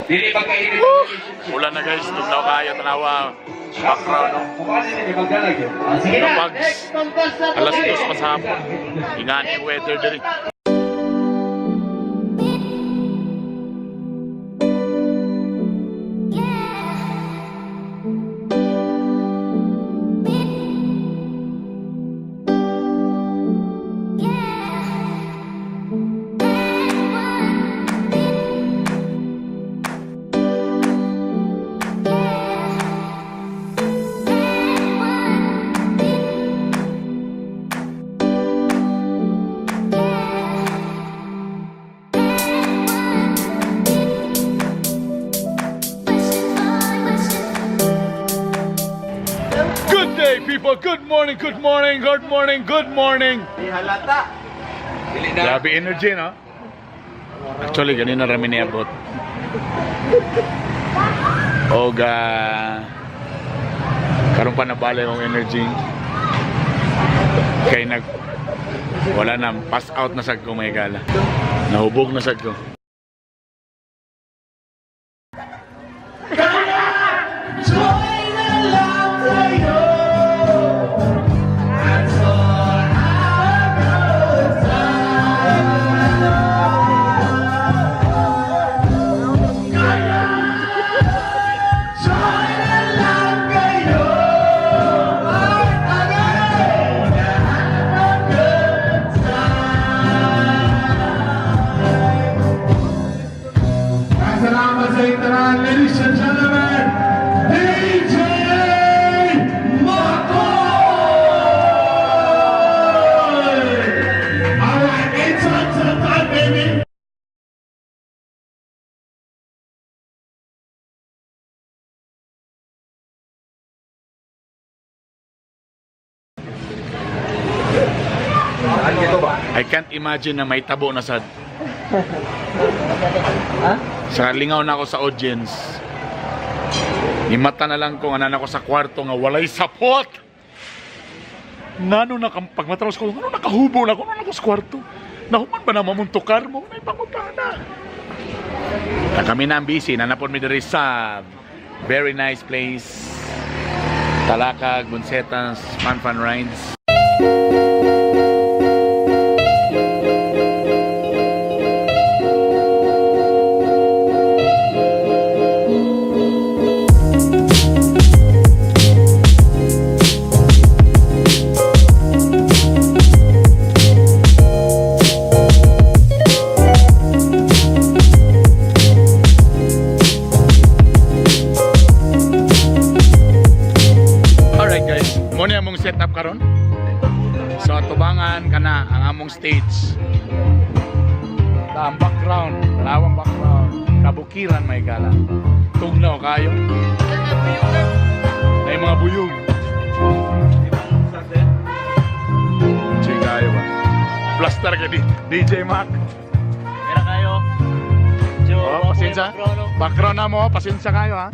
Dili magkainit ang relationship. Ulan na, guys, tugnaw kayo, tanawa. Background, no? Sige na, Bugs. next contestant. 2:00 pa sa hapon. Ingani ang weather diri. Good day, people. Good morning, good morning, good morning, good morning. Di halata. Dili na. Grabe energy, no? Actually, ganun na rami niabot. Oga, karon pa nabala yung energy. Kay wala na, pass out na sad ko, may gala. Nahubog na sad ko. Salamat sa itanan, ladies and gentlemen, DJ Makoy! Alright, it's on to the time, baby! I can't imagine na may tabo na sad. Sa lingaw na ako sa audience. Nimata na lang ko nga ko sa kwarto nga walay sapot. Ngano na pag matapos ko, ngano nakahubo na ako, ngano ako sa kwarto. Nahuman ba na mamuntukar mo? May pangutana. Na kami na ang busy, nanapon mi diri sa very nice place. Talakag, Bunsetas, Fun Fun Rides. Alright guys, mo ni among setup karon. So tubangan kana ang among stage. Ta ang background, tanawang background, kabukiran may gala. Tugnaw kayo. Ay mga buyog. Chill kayo ba? Blaster ka di DJ Mac. Meron kayo. So, Oh, pasensya. Background na mo, pasensya kayo ha.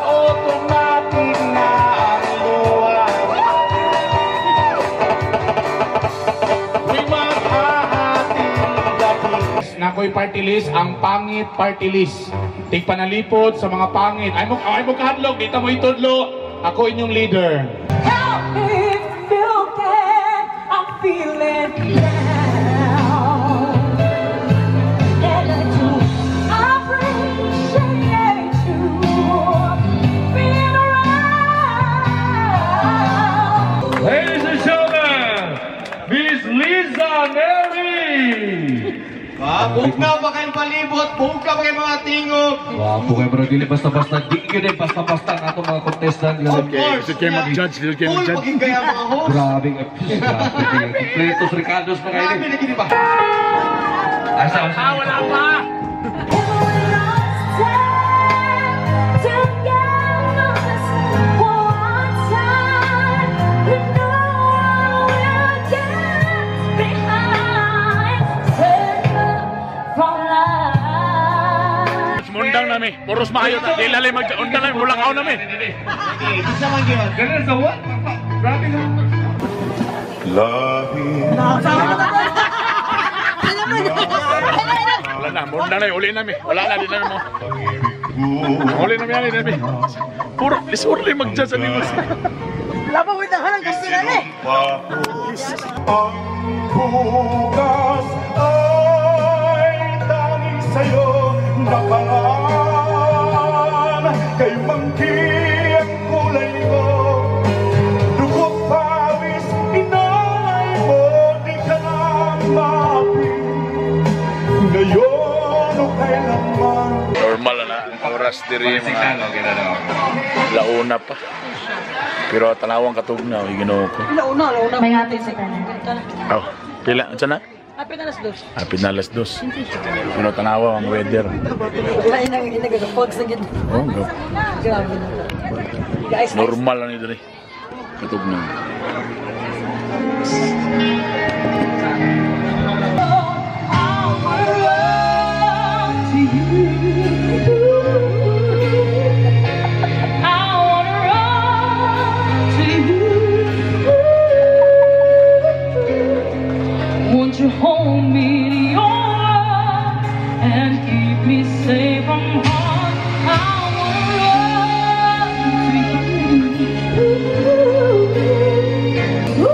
Pag-automatic na ang luha. Di maghahati-hati. Nakoy party list, ang pangit party list. Tigpanalipod sa mga pangit. Ay mo kahadlok, dito mo itudlo. Ako inyong leader. Help me if you can. I'm feeling down. And I do appreciate you being around. Ladies and gentlemen, Miss Liza Neri! Ah, bugnaw pa kayong palibot, bugnaw pa kayong mga tingog. Wapo kayo bro, dili basta-basta, di yun eh, basta-basta ang atong mga contestant. Of course. Gusto kayo mag-judge, gusto kayo Full mag-judge. paging kaya mga host. Grabe, grabe, kompletos Ricardos na kayo. Grabe na gini ba? Ay, sa Ah, wala pa! Together, this one. Puros maayo ta. Di lalay mag unta lang mulakaw na mi. Isa man yun. Ganun sa what? Grabe no. Wala na, muna na, uli na mi. Wala na, di na mi mo. Uli na mi, uli na mi. Puro, disorderly mag-judge sa nimo. Ang bukas ay tanging sa'yo nakaraan. Kay mangki ang kulay mo. Dugo't pawis, inalay mo, di ka na maapi. Ngayon o kailanman. Normal na ang oras diri mga Okay na lang. launa pa. Pero tanawang katugnaw, Ginoo ko. May hatid sa kanan. Oh, pila, unsa na? Apit na 2:00. Apit na 2:00. Pero tanawa ang weather. Wala inang inagagapogs na gid. Oh, go. Grabe na. Guys, Normal lang ni diri. Katugnaw. I wanna run to you. Won't you hold me in your arms and keep me safe from harm? I wanna run to you. Ooh,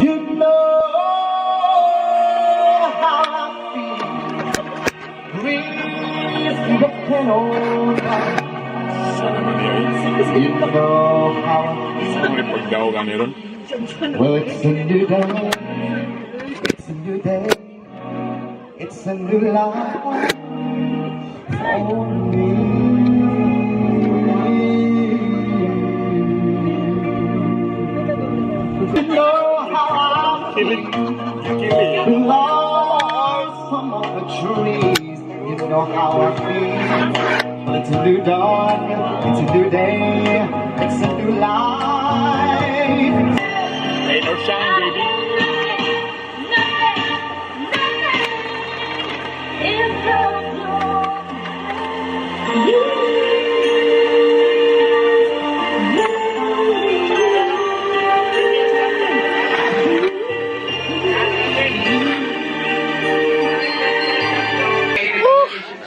You know how I feel. Breeze broken old. Sana man niya. You know how I Ano ni pagdaw ka meron? Well, it's a new day. It's a new day. It's a new life for me. You know how I feel. Lost some of the trees. You know how I feel. Well, it's a new dawn. It's a new day. It's a new life. Rain or shine, baby.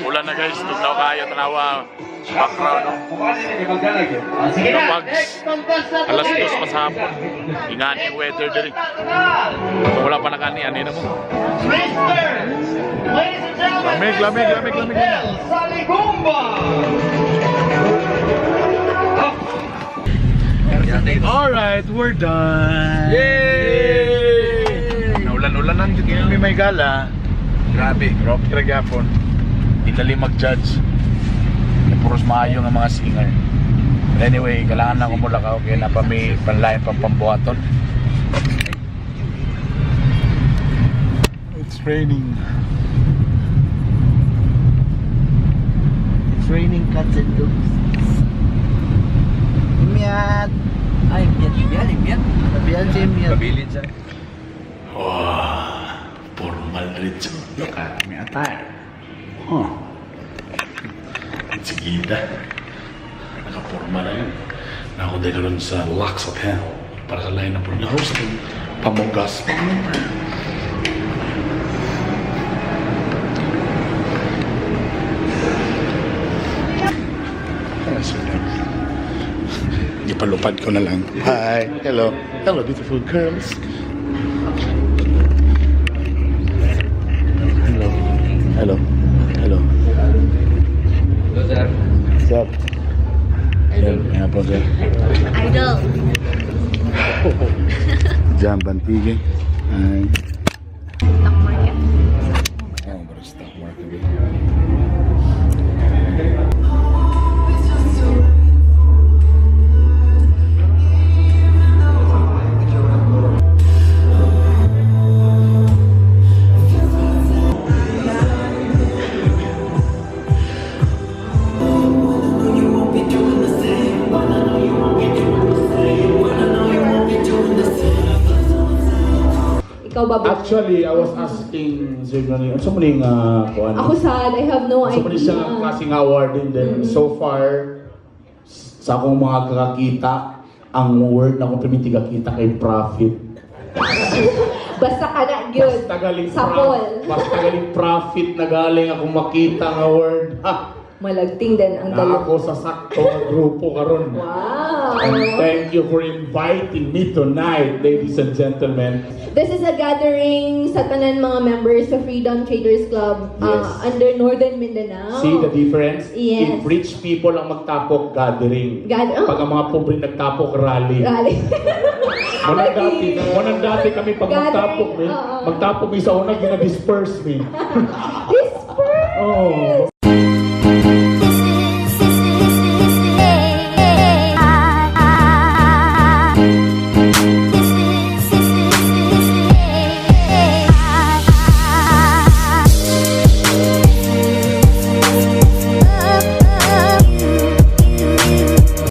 Ulan na guys, tugnaw kayo, tanawa. Background, no? Sige na, Kapag next contestant. 2:00 pa sa hapon. Ingani ang weather diri. Kung wala pa nakani, ani na mo. Mr. Ladies and gentlemen, Lamig, lamig, lamig, lamig. Miguel Saligumba. Alright, we're done. Yay! Naulan-ulanan jud kami may gala. Grabe, rock ra gyapon. Di dali mag-judge. Kay Puros maayo nga mga singer. But anyway, kailangan na ako mulakaw kay na pa may panlain pang pambuhaton. It's raining. It's raining cats and dogs. Miat! Ay, miat, miat, miat. Sabihan si Miat. Pabilin siya. Oh, formal rito. Look at me attire. Huh. Sige na. Nakaporma na yun. Nako dahil ron sa Lux Hotel para sa line up ng hosting Pamogas member. Ipalupad ko na lang. Hi. Hello. Hello, beautiful girls. Hello. Hello. Hello. Hello, sir. What's up? Idol. Ayan po, sir. Idol. Diyan, Bantige. Ay. Stock market. Oh, but stock market. Actually, I was asking Sir Johnny, ano man yung kuan? Ako sad, I have no So, idea. man siya nga klaseng award din then so far sa akong mga kakakita, ang word na akong perminti kakita kay profit. Basta ka na, gyud. Basta galing Sapol. Basta galing profit na galing akong makita nga word. Ha! Malagting din ang Na dalawa. ako sa sakto nga grupo karon. Wow! And thank you for inviting me tonight, ladies and gentlemen. This is a gathering sa tanan mga members sa Freedom Traders Club under Northern Mindanao. See the difference? Yes. If rich people ang magtapok, gathering. Oh. Pag ang mga pobre nagtapok, rally. Rally. Muna dati kami pag Gathering, magtapok, mi, oo. magtapok mi sa una, gina-disperse mi. Disperse! Oo.